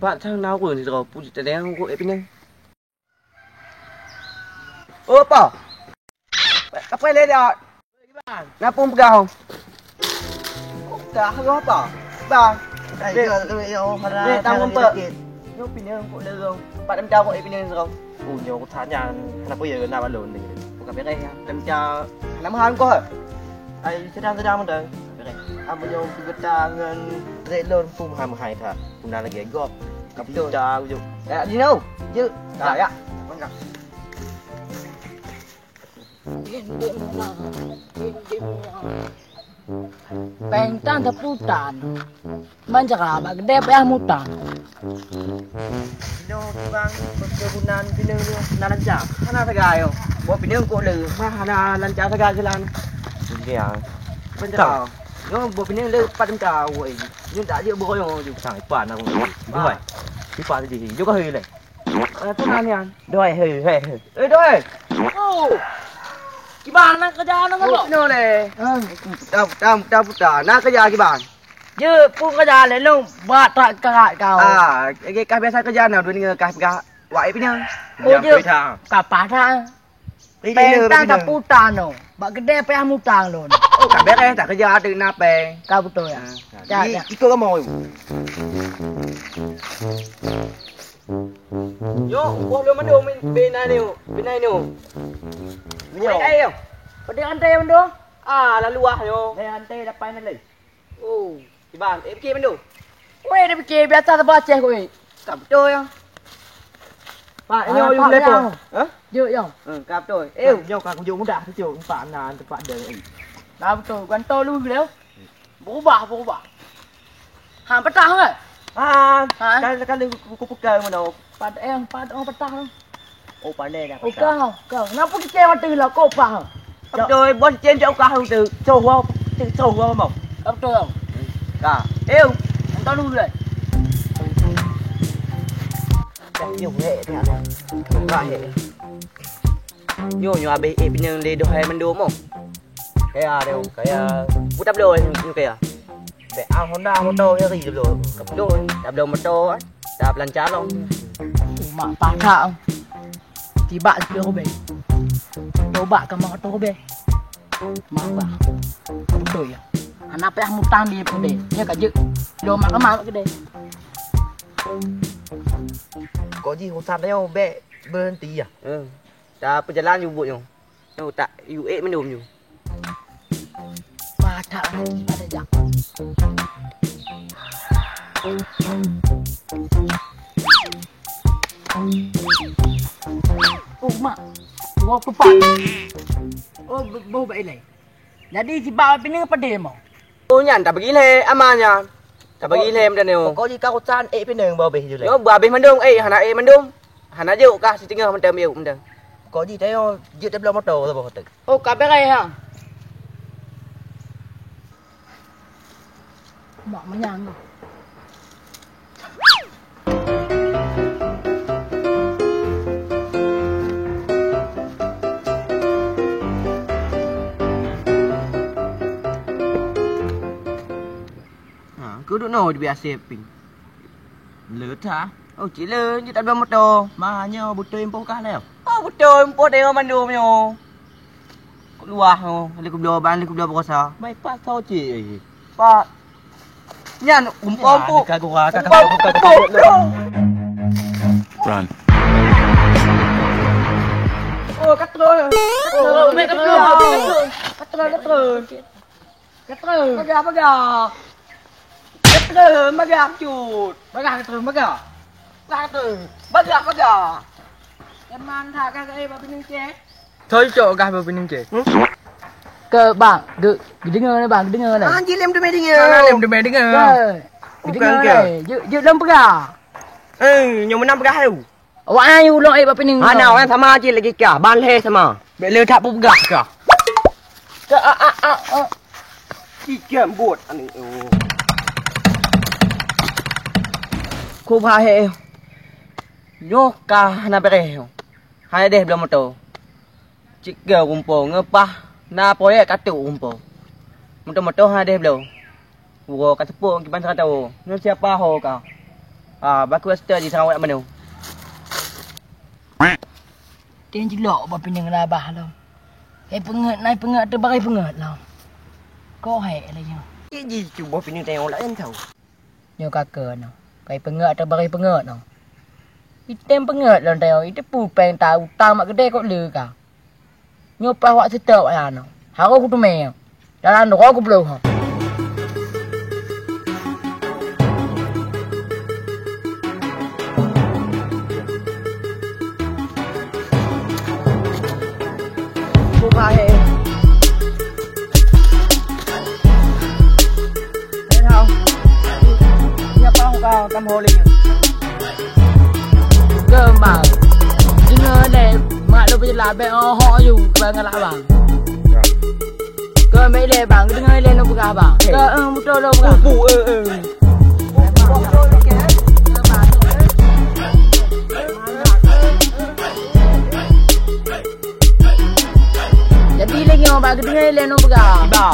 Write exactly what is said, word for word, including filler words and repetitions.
Pat sang na ureueng sidroe pujit tadeng ngon ék pineung. Oh, apa? Apa lé dak? Na peue peugah? Dah roh apa? Bang. Ai, Dek. Dek, tang rumput. Nyoe pineung kok leueng. Pat dem tawök ék pineung sidroe. Oh, nyoe urusan nyan hana peue na balon deh. Bukan beres ya. Dem ca hana meuhan koh. Ai, sedang-sedang meunan. Beres. Amun nyoe geugeuta ngon trek lôn pun meuhan-meuhan that. Guna lagèe gob. Kapita ujuk. Ya, di nau. Jeuet. Ya, ya. Péng tan teuputan. Manjara bak keudè payah mutang. Inoe tukang perkebunan pineung nyoe na lanca. Hana sagai nyoe. Buet pineung kok le, mah hana lanca sagai jalan. Tinggi ah. Manjara. Nyoe buet pineung le pat lanca woi. Nyoe tak jeuet buroe nyoe ju. Sang ipan aku. Duai. Ipan tadi. Jok kah le. Eh, tu na nian. Doi, he, he, he. Eh, doi. Oh. Kiban na keureuja na, oh, nyoe le. Tam, tam, tam puta. Na keureuja kiban. Jeuet, peue keureuja le long, bak tak karat kau. Ah, lagi kah biasa keureuja na, dua ninga kah peugah wak ipnya. Oh, jeuet. Kapah tak. Péng tan taputa nyoe. Bak keudè payah mutang lôn. Oh, ka beres, tak keureuja teuk na péng. Ka beutôi, ya. Ah, ya, jadi ya. Ikut kamoe. Nyoe, boh lôn mandum bin ai nyoe, bin ai nyoe. Nyoe. Ai, ai, yo. Padé rantai mandum? Ah, lalu ah nyoe. Dai rantai dapai na lé. Oh, Iban, eh, pikir mandum. Weh, dia pikir biasa saboh Aceh kok, weh. Ka beutôi, ya. Pak, nyoe yue lepo. Ha? Jeuet, ya. Hmm, ka beutôi. Eh, nyoe ka kujok mudah tu, Cok. Empat na tempat dia. Ka beutôi, ganto lu dia. Berubah, berubah. Ha, patah ke? Ah, ha? Kalau, kalau ku, ku pegang mana? Pat, eh, pat, oh, patah tu. Oh, pandai dah. Oh, kau, kau. Kenapa kita mata lah? Kau faham? Betul, bos cen cok kau tu. Cok wow, cok wow mau. Kau betul, kau. Ka. Eh, entah dulu deh. Dah, yuk, hek, tengok dah. Tengok, hek. Nyoe, nyoe habéh ék pineung lé doh hai mandum, oh. Kaya deh, kaya. Ku tabloe nyoe kaya. Bèk ah Honda moto nyang ri tabloe. Tabloe, tabloe moto, tab lancar lom. Mak pasak. Tibak siplôh ribèe. Tobat ka moto ribèe. Mak bah. Beutôi ya. Anak payah mutang di keudè. Nya ka jeuet. Lo mak ka mak keudè. Kok jih urusan nyoe bèk berhenti ya. Hmm. Ta peujalan ju buet nyoe. Nyoe tak, yue ék mandum nyoe. Patak lagi pada jak. Oh, mak. Dua puluh empat. Oh, be-, bau bak ilai. Jadi, sibak pineung padé mau? Oh, nyan tabagi lé ama nyan. Tabagi lé meudan nyoe. Pokok jih ka urusan ék pineung beu habéh ju lé. Nyoe beu habéh mandum, ék hana ék mandum. Hana jok kah siteungoh mantong miyueb mantong. Pokok jih tanyoe jeuet tabloe moto saboh teuk. Oh, ka beureh ha. Mak manyang. Ha, keuduek noe dibiasa ping. Le that. Oh, cit le, jeuet tabloe moto. Ma nyoe beutôi impôh kah lé? Oh, beutôi impôh deungon mandum nyoe. Kok luwah nyoe, lé kubloe ban, lé kubloe baroesa. Mai pat soe cit. Pat. Nyan umpom pu. Ka gura, ka umpom, ka umpom. Run. Oh, ka trôn. Oh, ka trôn, ka trôn. Ka trôn, ka trôn. Ka trôn. Bagah, bagah. Ka trôn, bagah cut. Bagah ka trôn, bagah. Bagah ka trôn. Bagah, bagah. Teman that ka, ka, eh, bak pineung ceh. Thon cok gah bak pineung ceh. Keu bang, geu-, geudeungoe lé bang, geudeungoe lé. Ah, jih lem teumé deungoe. Hana lem teumé deungoe. Keu, geudeungoe lé. Jeuet, jeuet lom peugah. Eh, nyoe meunan peugah eu. Awak ai ulôn ék bak pineung. Hana, awak sama cit lagèe kah, ban lhèe sama. Bèk le that peugah kah. Ka, a, a, a, a. Tiga buet aneuk. Ku bahé. Nyoe ka hana beureh nyoe. Hana deh bloe moto. Cit keu rumpok ngeupah na proyek ka trok rumpok. Moto-moto hana deh bloe. Uroe ka seupôt kiban seratus. Nyoe siapa ho ka? Ah, baku seutôt jih seurang awak manoe. Teuh jilok bak pineung rabah lom. Hai peungeuet, nai peungeuet ateueh barai peungeuet lom. Kok hai lagèe nyoe. Cit jih cuboh pineung tayong laén tau. Nyoe ka keu nyoe. Kai peungeuet ateueh barai peungeuet nyoe. Item peungeuet lom tayong, iteupeue péng ta utang mak keudè kok le ka. Nyoe paih wak seutôt nyan. Harôh kuteumé. Dalam droe kubloe. Buka he. Hei, hao. Siapa kau tam holing? Keumbang. Deungoe lé, mak lôn peujeulaih bèk ohok aju bak ngon labang. Keu meuilèe bang, deungoe lé lôn peugah bang. Keu, eh, beutôi lôn peugah. Pu, pu, eh, eh. Jadi lé nyoe bang, deungoe lé lôn peugah. Iba.